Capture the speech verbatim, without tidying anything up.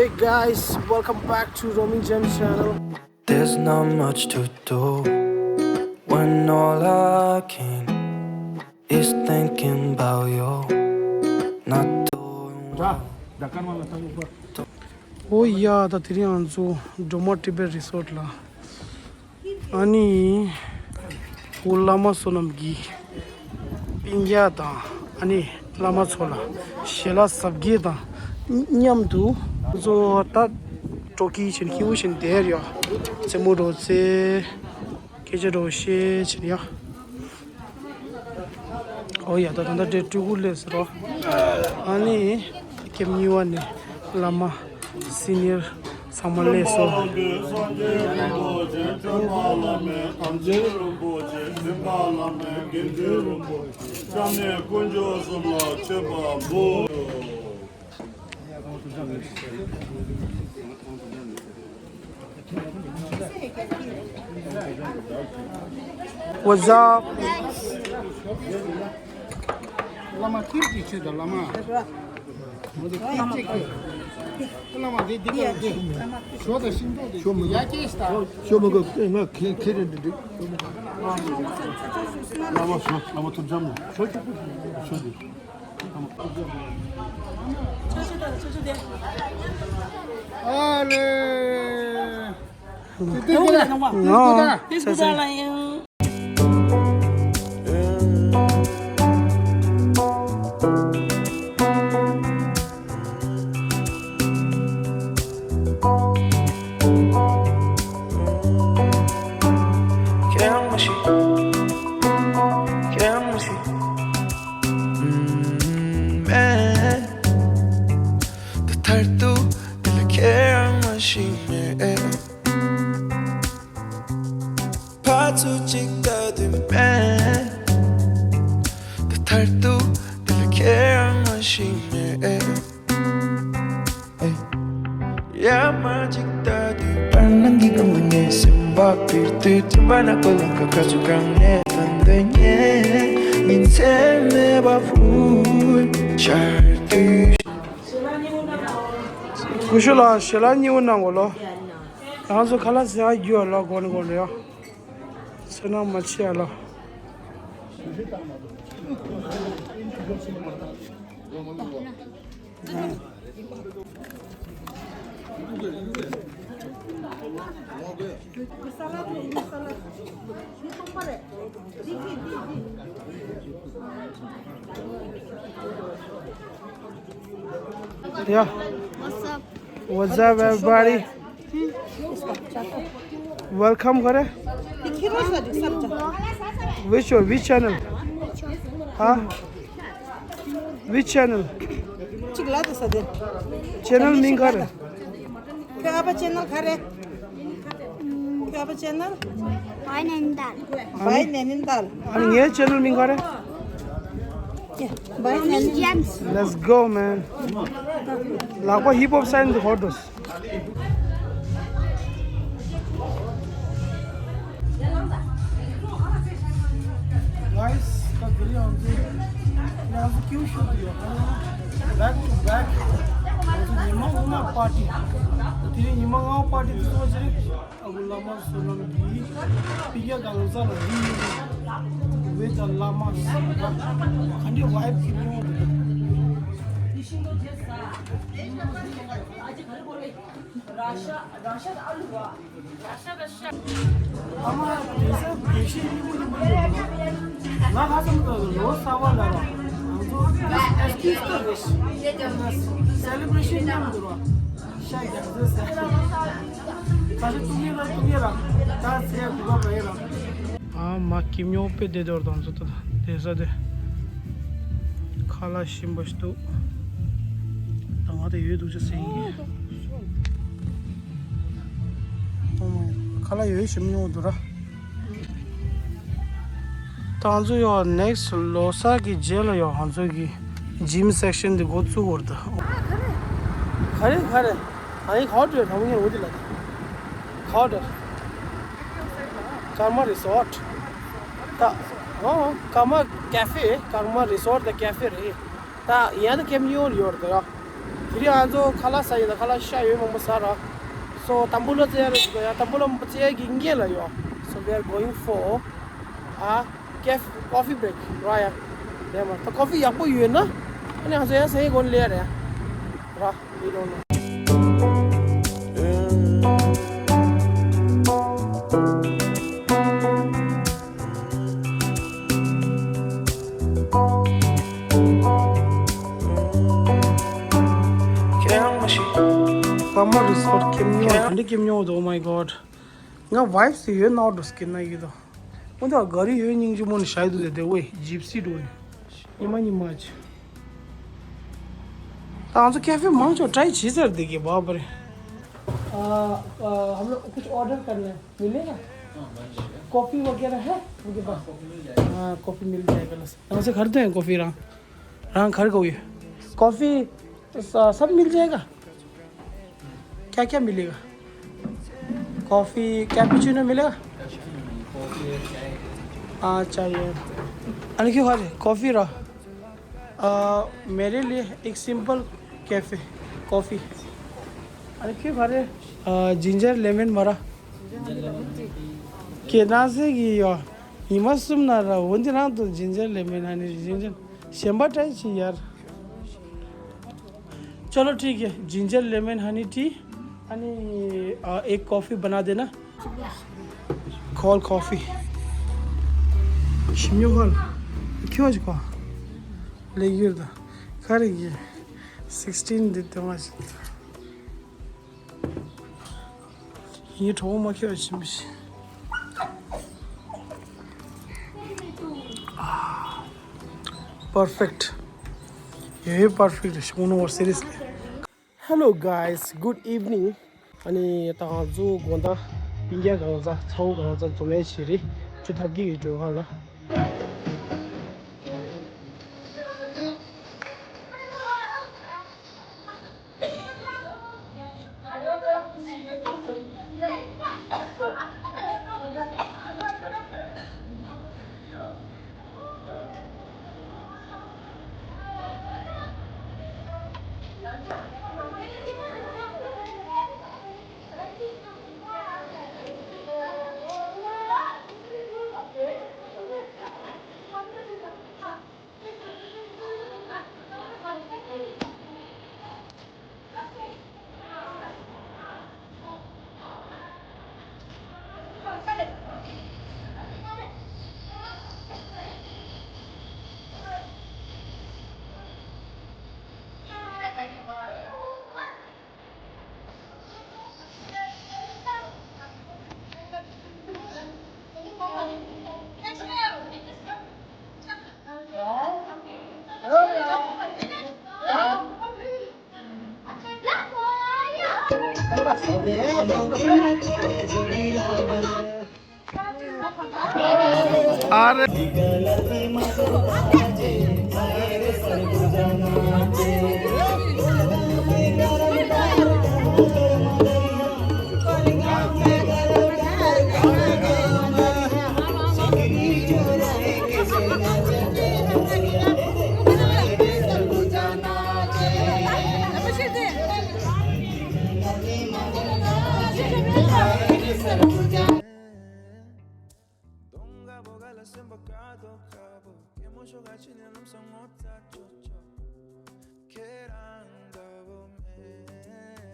Hey guys, welcome back to Roaming Gem channel. There's not much to do when all I can is thinking about you. Not doing well. ཨོ་ཡ། ད་དེ་རིང་ང་ཚོ་སྒྲོལ་མ་ཊི་བེཊ་རི་སོརཊ་ལ། ཨ་ནི་བོད་བླ་མ་བསོད་ནམས་ཀྱི་སྤུན་ཀྱག་དང་། ཨ་ནི་བླ་མ་ཚོ་ལ་ཞལ་ལག་གཟབ་རྒྱས་དང་མཉམ་དུ་ང་ཚོ་ད་སྤྲོ་སྐྱིད་བྱས་ནས་སྐྱིད་པོ་བྱས་ནས་བསྡད་ཡོད། རྩེད་མོ་འགྲོ་རྩེ། སྐད་ཆ་འདྲ་བོ་བཤད་བྱས་ནས་ཡ། ཨོ་ཡ། ད་ད་ལྟ་སྤྲུལ་སྐུ་སླེབས་སོང་རོ། ཨ་ནི་ཁེམ་གཉིས་པ་ནས་བླ་མ་སི་ནི་ཡར་ཚང་མ་སླེབས་སོང་། What's up? བླ་མ་ཐུགས་ཀྱི་ཆུ་དང་བླ་མ། བླ་མ་དེ་འདི་ག་དེ། ཞོ་དང་ཤིང་ཏོག་དེ། ཞོ་མི་དགོས། ཡ་སྐྱེས་ཤ། ཞོ་མི་དགོས། ང་ཁེ་ཁེ་རེད་འདི། བླ་མ་ཞོ། བླ་མ་ཐུགས་འཇམ་ལ། ཞོ་ཆུ་ཞོ་འདི། ཨ་ལེ། ང་ཚ་ཚ། ཁྱེད་རང་མ་ཤི། ཁྱེད་རང་མ་ཤི། ཨུམ། མེད། ད་ཐར་ཏུ་འདི་ལ་ཁྱེད་རང་མ་ཤི་མེད། ཕར་ཚུར་གཅིག་ལྟ་དུས་མེད། ད་ཐར་ཏུ་འདི་ལ་ཁྱེད་རང་མ་ཤི་མེད། ཡར་མར་གཅིག་ལྟ་དུས་བར་སྣང་གི་སྒང་ནས་སེམས་པ་པིར་དུས་དྲན་པ་ནག་པོ་ལང་ཀ་ཁ་ཚུར་གང་ནས་ཐོན་འདོད་ཉེ་ཉིན་མཚན་མེད་པ་ཕུལ་ཤར་དུས། སྐུ་ཞབས་ལགས་ཞལ་ལག་གཉིས་པོ་གནང་དགོས་ལོ། ང་ཚོ་ཁ་ལག་ཟ་ཡག་རྒྱུ་ཡོད་ལ་དགོས་ནི་དགོས་ལ་ཡ། ཚོད་ནང་མ་ཆེ་ཡ་ལ། Yeah. What's up? What's up, everybody? Welcome, kore. Which one? Which channel? Huh? Which channel? Channel མིང་ག་རེ། ཁྱོད་ཨ་ཕ་ཆེ་ནལ་ག་རེ། ཁྱོད་ཨ་ཕ་ཆེ་ནལ། བའི་ནན་ཏན། བའི་ནན་ཏན། ཨ་ནི་ངའི་ཆེ་ནལ་མིང་ག་རེ། བའི་ནན་ཏན། Let's go, man. ལག་པ་ཧིབ་ཧོབ་སའིན་དུ་ཧོ་ཏོས། Guys, ད་དེ་རིང་ང་ཚོ་ང་ཚོ་ཀེའུ་ཤོ་དུ་ཡོད། Back to back. ང་ཚོ་ཉི་མ་ལྔ་པར་ཊི། ད་དེ་རིང་ཉི་མ་ལྔ་པར་ཊི་དེ་ཚོ་ཅི་རེད། ཨ་ཁུ་བླ་མ་བསོད་ནམས་ཀྱི་སྤུན་ཀྱག་གང་ཟག་ལ་འདི་ཡིན་བོད་དང་བླ་མ་ག་འདྲའི་ཝའིབ་ཀྱི་མྱོང་འདུག་ཨ་མ་དེ་ཚོ་བོད་གཞས་སྙིང་པོ་སྙིང་པོ་ཡོད། ང་ཧ་ཅང་ལོ་གསར་པ་ལ་ར་ང་ཚོ་ཨེག་སི་ཀིའུ་སི་རེད། སེ་ལེ་བྷ་རེ་ཤན་མཉམ་དུ་ར་ཤ་རྒྱག་ཚེ་ཟེར། ཁ་ཤས་ཐུག་ཡེ་ར་ཐུག་ཡེ་ར་ད་ཚེ་གུ་ག་བ་ཡེ་ར། ཨ་མ་ཀི་མྱོ་པེ་དེ་དོར་དང་ཚོ་ད་དེ་ས་དེ་ཁ་ལག་ཞིམ་པོ་ཞིག་འདུག་ད་ང་དེ་ཡོད་འདུག་ཅེས་ཟེར་ཡིན། ཁ་ལག་ཡོད་ཞིམ་ཡོང་འདུག་ར། ད་ང་ཚོ་ཡོ་ནེག་སི་ལོ་གསར་གྱི་རྗེས་ལ་ཡོ་ང་ཚོ་གི་ཇིམ་སེག་ཤན་དེ་འགོ་བཙུགས་བར་དུ། ག་རེ་ག་རེ། ཨ་ཡིན་ཁ་བ་བྲོས་དྲང་མོ་ངས་འོ་དེ་ལ། ཁ་བ་བྲོས། ཀརྨ་རི་སོརཊ། ད། ཨོ། ཀརྨ་ཀེ་ཧྥེ། ཀརྨ་རི་སོརཊ་དང་ཀེ་ཧྥེ་རེད། ད་ཡང་ན་ཀེམ་ཉིའུ་ཡོད་རེད་ད། དེ་རིང་ང་ཚོ་ཁ་ལག་ཟ་ཡིན་ན་ཁ་ལག་ཤ་ཡོད་མང་པོ་ཟ་ར། So དམ་བུ་ལ་རྩེ་ཡ་རེད་ཟེར་ཡ། དམ་བུ་ལ་རྩེ་ཡ་གི་སྔོན་ལ་ཡོད། So we are going for a caf- coffee break ར་ཡ། རེད་མ་ད་ཀོ་ཕི་ཡག་པོ་ཡོད་ན་ཨ་ནི་ང་ཚོ་ཡ་ཟ་ཡི་གོ་ལེ་ར་ཡ། ར་we don't know. Summer resort ཁེམ་ཉོ་ག་འདྲ་ཁེམ་ཉོ་འདུག Oh my god. ང་vibes ཡོད་ནོ་འགྲོ་སྐྱིད་ན་ཡོད་དོ། འོན་ཏེ་ག་རེ་ཡོད་སྙིང་རྗེ་མོ་ནི་ཤ་ཡི་འདུག་དེ་དེ་ཝེ་ཇིབ་སི་འགྲོ་ནི། ཉི་མ་ཉི་མ་ཅི། ད་ང་ཚོ་ཀེ་ཧྥེ་མང་ཆོག་ཊ་རའི་བྱས་ཚར་འདུག་གི་བ་བ་རེད། आ, आ, हम लोग कुछ ऑर्डर करना है, मिलेगा? हाँ, बन जाएगा। कॉफी वगैरह है उनके पास? हाँ, कॉफी मिल जाएगा। हाँ, कॉफी मिल जाएगा ना। कहाँ से खरीदते हैं कॉफी राम? राम घर का हुई। कॉफी तो स- सब मिल जाएगा। क्या क्या मिलेगा? कॉफी, कैपुचिनो मिलेगा? हाँ, चाहिए। अरे क्यों खा रहे? कॉफी रहा। अ, मेरे लिए एक सिंपल कैफे कॉफी। अरे क्यों खा रहे? अ, जिंजर लेमन मरा। के ना से कि यो। इमा सुम ना रहा। वंदे ना तो जिंजर लेमन आने जिंजर। शेंबा ट्राई ची यार। चलो ठीक है, जिंजर लेमन हनी टी अनि, अ, एक कॉफी बना देना। Cold coffee. Shimyo hal. Kyo ji kwa. Le yur da. Kare ye. Sixteen de tama ji. Ye to ma kyo ji mi. Perfect. Yeah, perfect. Shimono seriously. Hello guys, good evening. ཨ་ནི་ད་ང་ཚོ་དགོང་དག་སྤུན་ཀྱག་གང་ཚ་ཚ་བོ་གང་ཚ་འཛོམས་ཡས་བྱེད་རེད། ཆུ་ཐབ་ཀྱི་ཡོད་འགྲོ་ཧ་ལ།